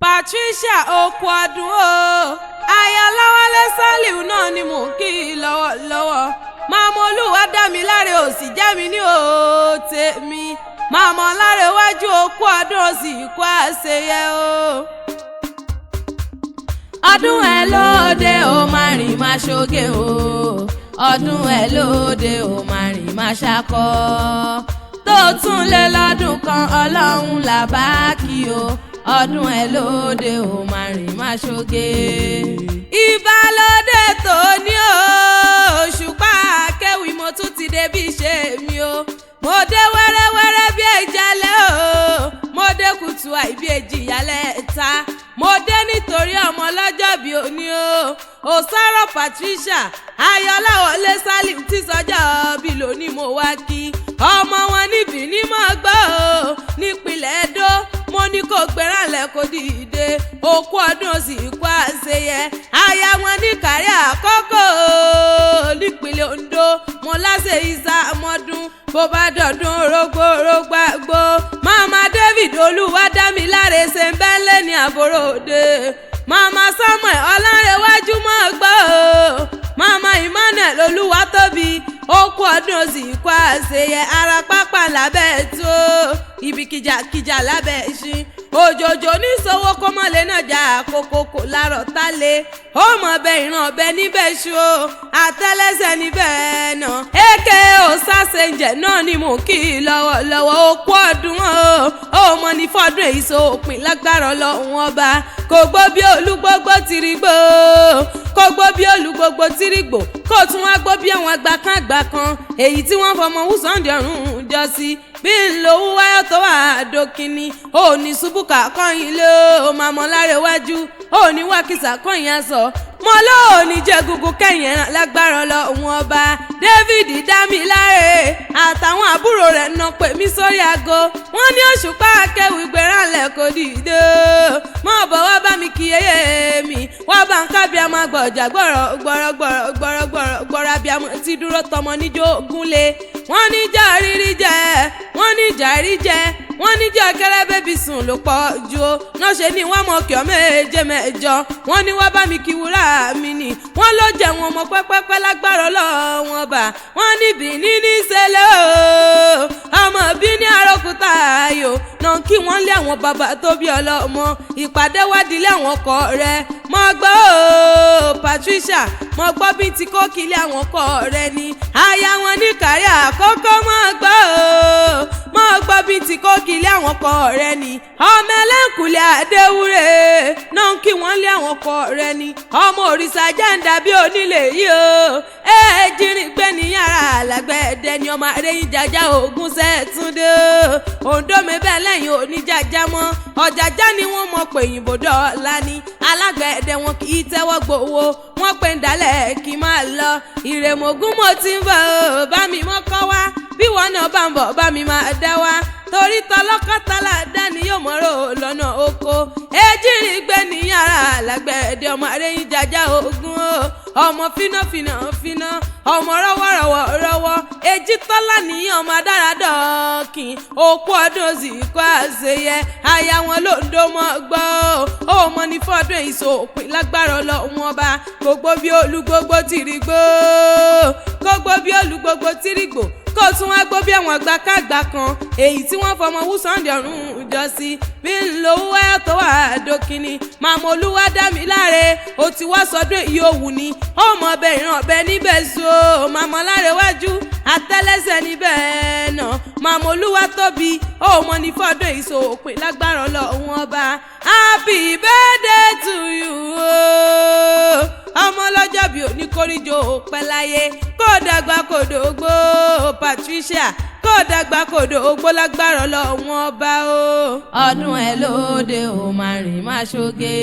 Patricia okú ọdún o, Ayọ̀láwálé Saliu náà ni mò ń kí lọ́wọ́lọ́wọ́. Màmá olúwa dá mi láre, ò sì já mi ní òòtẹ́ mi. Màmá Ọlárẹ̀wájú, okú ọdún, ó sì kú àṣeyẹ o. Ọdún ẹ lóde ó, máa rìn máa ṣoge o. Ọdún ẹ lóde ó, máa rìn máa ṣakọ. Tó tún lé lọ́dún kan, ọlọ́run là bá kí o. Ọdún ẹ lóde ó, máa rìn máa ṣoge. Ìbálòdè tó ní o, Òṣùpá Akéwì, mo tún ti dé bí ṣe mi o. Mo dé wẹ́rẹ́wẹ́rẹ́ bí ìjálẹ̀ o, mo dé kùtù àìbí èjì ìyálẹ̀ ta. Mo dé nítorí ọmọ lọ́jọ́ bí òní o, Òsáró Patricia Ayọ̀láwọlé Salim tí sọjọ́ bí lónìí. Mo wá kí ọmọ wọn níbí ní mọ̀ gbọ́ o, nípìnlẹ̀ Ẹdó. Mo ní kó gbéra kó dìde, òkú ọdún sì kú àṣeyẹ. Aya wọn ní Kárí Àkọ́kọ́ nípìnlẹ̀ Ondo. Mo láṣẹ ìsà mọ́dún, bó bá dọ̀dún orógbó orógbó àgbo. Mama David Olúwadámiláre ṣe ń bẹ́ńlẹ̀ ní àbúrò òde. Mama Samuel Ọlárẹ̀wájú mọ́ gbọ́ o. Mama Emmanuel Olúwatóbi, ó kú ọdún sì kú àṣeyẹ. Ara pápá lábẹ́ tó ibi kìjàkìjà lábẹ́ ìṣin òjòjò níṣòwò kọ́mọ́lé náà jà kókókò lárọ̀ tálẹ̀ ó mọ̀ bẹ ìran ọbẹ̀ níbẹ̀ ṣu o, àtẹ́lẹsẹ̀ níbẹ̀ náà. Èké òsàṣẹ̀ǹjẹ̀ náà ni mò ń kí lọ́wọ́lọ́wọ́. Ó kú ọdún o, ó mọ ní fọ́dún èyí sópin lágbára Ọlọ́run ọba. Kò gbó bí olúgbógbó tìrìgbò, kò gbó bí olúgbógbó tìrìgbò, kó tún wá gbó bí àwọn àgbà kan àgbà kan èyí tí wọ́n fọmọ wùsàndì ọ̀run jọ sí bí ń lo wáyọ̀ tó wà dókínní. Ò ní ṣubúkà kọ́yìn lé o, màmọ́ Lárẹ̀wájú, ò ní wákìsà kọ́yìn aṣọ mọ́ lóòní jẹ́ gugu kẹ́yìn ẹran lágbára Ọlọ́run ọba. David Dámiláre àtàwọn àbúrò rẹ̀ nà pè mí sórí aago, wọ́n ní Òṣùpá Akéwì, gbéra kò dìde, mọ́ bọ̀ wá bá mi kí yéyé mi, wá bá ń kábí ọmọ gbọ̀jà gbọ̀rọ̀ gbọ̀rọ̀ gbọ̀rọ̀ gbọ̀rọ̀ gbọ̀rọ̀ gbọ̀rọ̀ abiyamọ ti dúró tọmọ níjó gúnlé. Wọ́n ní jà rírí jẹ, wọ́n ní jà rí jẹ, wọ́n ní jẹ́ kẹrẹ́ bébí sùn ló pọ̀ ju o náà ṣe ní wọ́n mọ kí ọ méje mẹ́jọ. Wọ́n ní wá bá mi kí wúrà mi nì, wọ́n ló jẹ́ wọn mọ pẹ́pẹ́pẹ́ lágbára Ọlọ́wọ́n bá. Wọ́n ní Bìíní ní sẹ́lẹ̀ o, ọmọ bí ní àròkúta ayò náà kí wọ́n lé àwọn bàbá tó bí ọlọ́mọ ìpàdé wádìí lé àwọn ọkọ rẹ̀. Mọ gbọ́ o, Patricia, mọ gbọ́ bí ti kó kílé àwọn ọkọ rẹ̀ ni. Aya wọn ní Kárí Àkọ́kọ́, mọ gbọ́ o, mọ gbọ́ bí ti kó kílé àwọn ọkọ rẹ̀ ni. Ọmọ ẹlẹ́kùnlé Adéwúrè náà kí wọ́n lé àwọn ọkọ rẹ̀ ni. Ọmọ òrìṣà jẹ́ǹdà bí onílé yìí o, ẹ jírin gbé ní yàrá alágbẹ̀dẹ ni. Ọmọ àrẹ́yìn jàjà ògùn sẹ́ẹ̀túndé òǹdó mi bẹ́ẹ̀ lẹ́yìn oníjàjà mọ́ ọ̀jàjà ni wọ́n mọ̀ pé òyìnbó dọ́ọ̀la ni. Alágbẹ̀dẹ wọn kì í tẹ́wọ́ gbowó, wọ́n pè ń dalẹ̀ kí n máa lọ. Ìrèmọ̀gún mo ti ń bọ̀ ọ́, bá mi mọ́ kọ́ wá bí wọn náà bá ń bọ̀, bá mi máa dá wá torí tọlọ́kọ́tàlá dání yóò mọ̀rọ̀ lọ́nà oko. Ejìrì gbé ní yàrá alágbẹ̀dẹ, ọmọ àrẹ́yìn jàjà ogun o, ọmọ fínáfínà fíná, ọmọ rọwọ́rọwọ́ rọwọ́ èjì tọ́lá ní ọmọ adáradọ́ọ̀kìn. Òkú ọdún sì kó àṣeyẹ. Aya wọn ló ń dó mọ́ gbọ́ ó mọ ní fọ́dún èyí sópin lágbára Ọlọ́run ọba. Gbogbo bí olúgbogbo tìrìgbò, gbogbo bí olúgbogbo tìrìgbò, kó tún wá gbó bí àwọn àgbàkágbà kan èyí tí wọ́n fọmọ wúsàndì ọ̀run jọ sí bí ń lo wáyà tó wà dókínní. Màmá olúwa dá mi láre, ó ti wá sọdún èyí òwú ni ó mọ ọbẹ̀ ìran ọbẹ̀ níbẹ̀ so. Màmá Lárẹ̀wájú, àtẹ́lẹsẹ̀ níbẹ̀ náà. Màmá olúwa tóbi, ó mọ ní fọdún èyí sópin lágbára Ọlọ́run ọba. Happy birthday to you o, ọmọ ọlọ́jọ́ bí oníkóríjó pẹ́ láyé, kó dàgbà kó dògbò. Patricia, kó dàgbà kó dògbò lágbára Ọlọ́run ọba o. Ọdún ẹ lóde ò, máa rìn máa ṣoge.